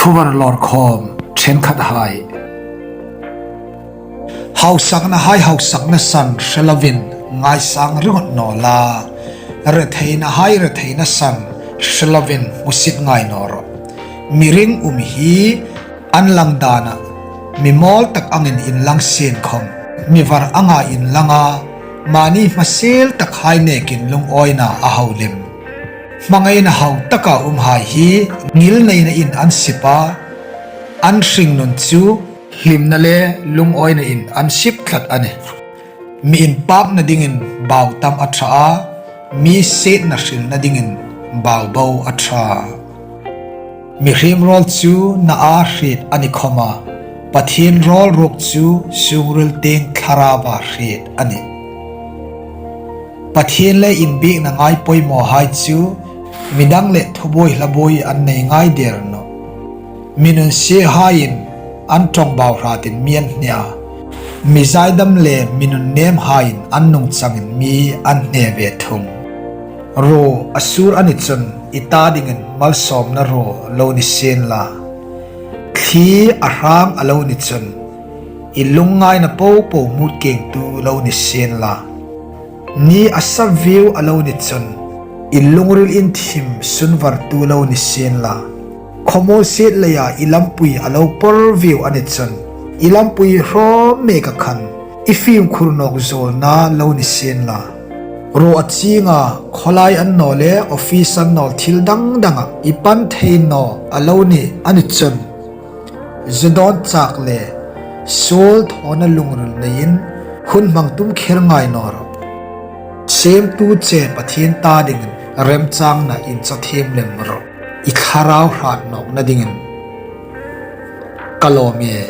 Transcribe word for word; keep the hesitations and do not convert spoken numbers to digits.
Thuvar lawr khawm ṭhenkhat hai. Hausakna hai hausakna san hre lovin ngaisang ringawt naw la, retheina hai retheina san hre lovin hmusit ngai naw rawh. Mi ring um hi an lang dana mi mawl tak angin inlang sien khawm, mi var anga inlanga, mani hmasiel tak hai nekin lungawina a hau lem. Hmangaina hau taka um hai hi ngilneina in an sip a, an hringnun chu hlimna le lungawina in an sip tlat a nih. Mi inpakna dingin bau tam a ṭha a, mi sietna hrilna dingin bau bo a ṭha. Mihriem rawl chu na a hriet a ni khawma, Pathien rawl ruok chu sungril tieng thlarauva hriet a nih. Pathien le inbiekna ngai poimaw hai chu midang le thubuoi hlabuoi an nei ngai der nawh. Mi nunsie haiin an ṭawngbau hratin mi an hne a, mi zaidam le mi nunnem haiin an nungchangin mi an hne ve thung. Ruo a sur a ni chun i ta dingin malsawmna ruo lo ni sien la, thli a hrang a lo ni chun i lungngaina popo mut kengtu lo ni sien la, ni a sa viu a lo ni chun i lungril inthim sunvartu lo ni sien la, khawmuol siet leia i lampui a lo por viu a ni chun i lampui hrawm meka khan i fimkhur nawk zuolna lo ni sien la. Ruo a chinga khawlai annaw le office annaw thil dang danga i pan thei naw a lo ni a ni chun, zu dawn chak le suol thawna lungril neiin hun hmang tum kher ngai naw rawh. Siemtu che Pathien ta dingin remchangna inchawthiem lem rawh. I thlarau hrat nawkna dingin ka lawm e.